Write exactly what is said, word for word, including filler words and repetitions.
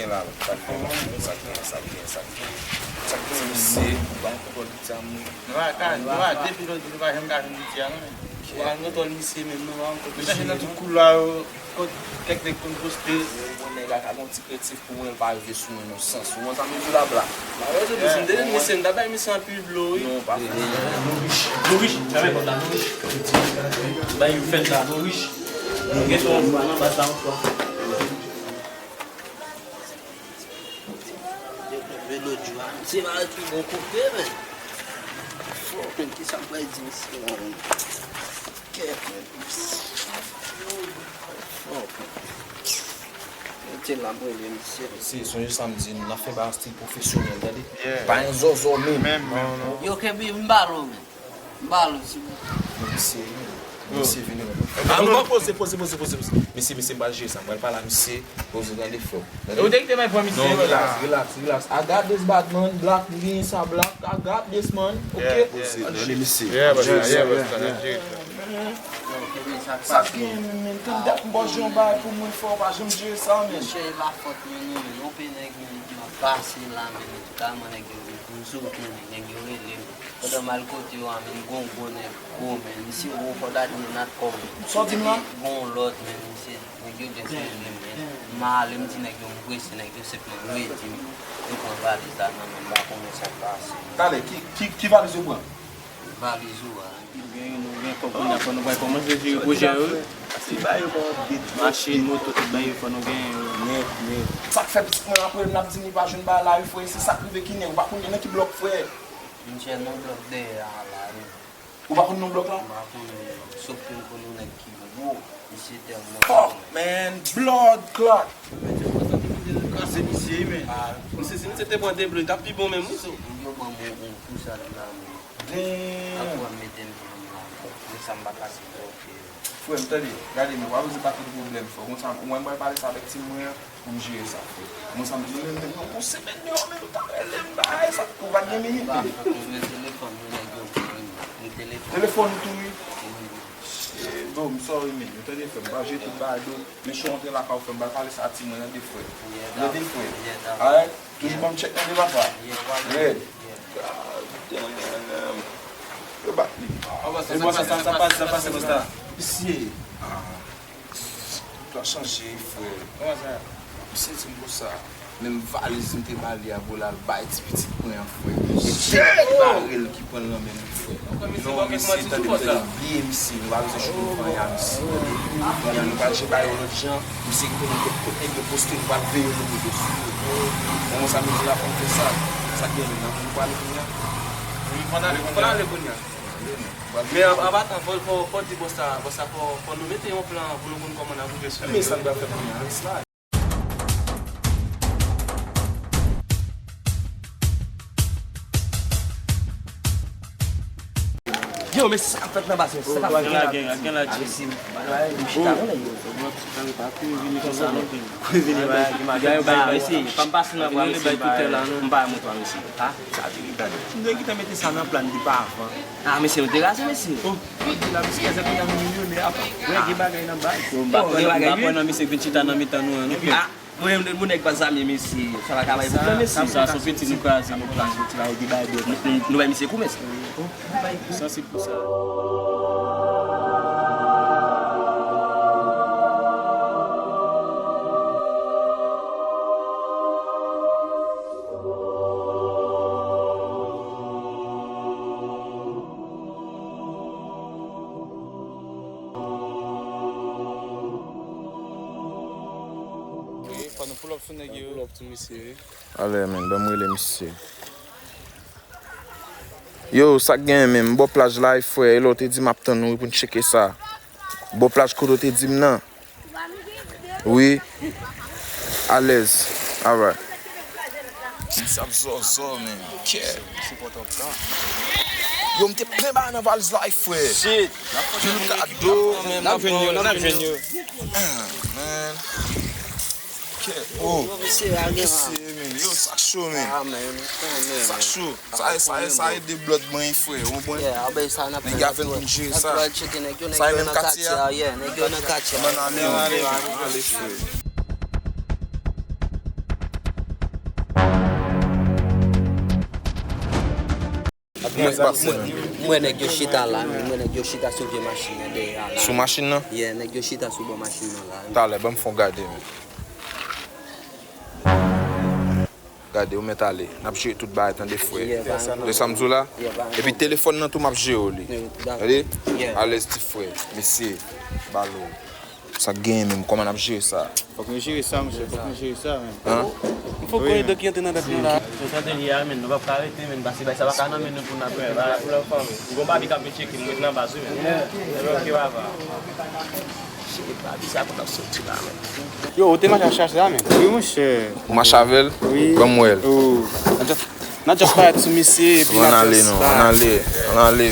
Sa k gen, sa k gen, sa k gen, sa k gen. Sa k gen, misye, ba m kontwòl piti a, mwen. Nou pa ka, nou pa, depi lòt jou, nou pa janm ka jwenn piti a, non. Ou pa jwenn kontwòl misye menm, non, pa jwenn kontwòl misye. Misye nan tout koulwa yo, kot kèk nèg konn poste. Bon, nèg la ka gen yon ti krentif pou mwen, l pa rive sou mwen nan sans. Ou konn sa m di la, Black? Ba, yo, se misye, m te di misye, m ta bay misye anpil dlo, wi. Non, pa fè sa. Nou rich. Nou rich. Sa fè kòb la, nou rich. Bay yo fèt la, nou rich. Nou gen son nan baz la ankò. Depi lòt jou a, misye pa ret pi bon kote, men. Fòk, men, kisa m pral di misye la, men? Kèt, men. Fòk, men. Mete la, m rele misye. Se sonje sa m di nou, n ap fè bagay stil pwofesyonèl, tande? Yeah. Pa yon zòzò menm. Menm, menm. Yo, kenbe m balo, men. M ba l, ti bò. Mesye, mesye, vini, men. Ah, non, non, poze, poze, poze, poze, poze. Mesye, mesye, m pral jere sa. M pral pale a misye, poze, tande, frè. Tande? Ou te kite men pran misye, non, relax, relax, relax. I got this, bad man. Black, li genyen sa, Black. I got this, man. Ok? Yeah, yeah. Poze, tande, mesye. Yeah, but, yeah, but, yeah, yeah. Sa k gen, men, men, tande dat m bò jan bay pou mwen, frè, ou pa janm jere sa, men. Mesye, e pa fòt mwen, non, men. Yon pe nèg, men, m ap pase la, men, totalman, nèg yo vin pou m sou, men, nèg yo rele m. Pandan m al kote yo a, men, gon gwo nèg gwo, men, misye wo kòdate nat kòm. Sa w di m la? Gon lòt, men, misye, nèg yo just rele m, men. M ale, m di nèg yo m prese, nèg yo senpman redi m. Yo pran valiz la nan men m, m pa konnen sa k pase. Talè, ki, ki, ki valiz yo pran? Valiz ou a. Nou gen, nou gen kòb kounye a, fò nou bay kòmanse jere pwojè yo. Se ba yo ba update. Machin, moto, tout bagay yo, fò nou genyen yo. Nèt, nèt. Sa k fè pitit mwen ap rele m, l ap di m li pa jwenn bagay la, wi, frè, se sa k rive ki nèg, ou pa konnen nan ki blòk, frè. Misye nan blòk dèyè a la, wi. Ou pa konn non blòk la? M pa konnen, sòf ke m konn yon nèg ki gwo, misye tèlman gwo. Fuck, man, blood clot. Kraze misye, wi, men. Misye, si misye te pran de blo, li t ap pi bon menm, wi, so. Yo ban m yon, yon kou sa la, men. Damn. Apre, m mete m nan men sa m pa ka sipòte. Frè m, tande, gade, men w ap rizib pa tout pwoblèm, frè. Konsa, ou wè m pral pale sa avèk timoun an, pou m jere sa, frè. Mwen, sa m di, men, men, yon semèn deyò, men, ou ta rele m, bagay, sa, ou pa t gen minit, men. Ou jwenn telefòn, nou nèg yo, m telefòn. Telefòn ou tou, wi. Wi. Eh, bro, m sorry, men. Ou tande, frè m, pa jere tout bagay, bro. Men si w antre lakay ou, frè m, pral pale sa a timoun an de frè. Lè de frè. Alright? Toujou ban m tchèk nan de papa. Red. God damn. Yo bat li. E bò sa, sa, sa pase, sa pase, bòs la. Mesye. Ah. Tout la chanje, frè. Kòman sa? Misye di m konsa. Menm valiz m te ba li a pou l al bay ti pitit mwen an, frè. E de barèl ki pran l nan men m, frè. Non, mesye, tande, m te bliye misye. Nou pa bezwen chouke nou fè anyen a misye. Kounye a, nou pral jere bagay yo lòt jan. Misye ki konnen tout kote nèg yo poste, nou pral veye yo pou yo sou yo. Bon, sa nou di la, fò n fè sa. Sa k gen menm nan, nou prale kounye a. Wi, fò n ale, fò n ale kounye a. Men an, an patan, fò, fò, fò di bòs la, bòs la, fò, fò nou mete yon plan pou nou konn kòman n ap rive sou nèg yo. Men sa n pral fè kounye a, res la. Yo, men sa k ap fèt nan baz, men sa k ap fèt nan baz. Gen la, gen la, gen la. Mesi. Mwen chita, non, nèg yo. Kouri vini konsa, non. Kouri vini, ba, gen bagay, ba, mesi. Pa m pase nan bra, mesi, m pa, m pa montre, mesi. Ha? Sa vini, tande. M te gentan mete sa nan plan depi avan. Ah, mesye, nou te raze, mesye. Oh, ok, la, mesye, se kounye a nou milyonè, apa. Wè, gen bagay nan baz. Yo, m pa kwè nan, m pa kwè nan mesye k vin chita nan mitan nou an, non. Ah, mwen, mwen, mwen nèg pa zam, mesye. Sa pa ka bay pwoblèm, mesye. Sa, sa, se yon piti nou kraze, nou kraze, piti la, yo debade. Nou, nou, nou bay misye kou, mesye. Sa, se pou sa. Wi, fò nou pull up sou nèg yo. Pull up sou misye, wi. Alè, men, ban m rele misye. Yo, sa k genyen menm? M bò plaj la, wi, frè. E lè w te di m ap tann ou wi pou n tcheke sa. Bò plaj kote w te di m nan. Wi. Alèz. Alright. Misye ap zòzò, men. Kè. Yo, m te plen bagay nan valiz la, wi, frè. Shit. Pil kado. N ap jwenn yo, n ap jwenn yo. Ah, man. Kè. Oh. Mesye, men. Yo, sa cho, men. Ah, men. Sa cho. Sa, sa, sa e de blòd mwen, frè, ou konprann? Yeah, a ben sa n ap fè. Nèg yo avè n pou n jere sa. Sa e menm katye a. Yeah, nèg yo nan katye a. Ann ale, ann ale, ann ale, frè. Mwen, mwen, mwen nèg yo chita la, men mwen nèg yo chita sou vye machin nan dèyè a la. Sou machin nan? Yeah, nèg yo chita sou bò machin nan la. Talè, ban m fè yon gade, men. Gade, ou mèt ale. N ap jere tout bagay, tande, frè. Yeah, tande sa m di w la? Yeah, epi telefòn nan tou, m ap jere w li. Yeah, tande? Yeah. Alèz, ti frè. Mesye, balo. Sa k genyen menm? Kòman n ap jere sa? Fòk nou jere sa, monchè. Fòk nou jere sa, men. Hein? M fòk koridò ki antre nan tèt nou la. Se sa te li a, men. Nou p ap ka rete, men. Pase bay sa pa ka nan men nou pou n ap fè. Pou lòt fanmi. M gon babi k ap vin tcheke m, mwen nan baz, wi, men. Ok, papa. Shit, babi sa pou n ap soti la, men. Yo, ou te mache ap chache la, men. Wi, monchè. Ou mache avè l? Wi. Ban m wè l. Oh. N a just, n a just parèt sou misye, epi n a just ale, non. Ann ale, ann ale.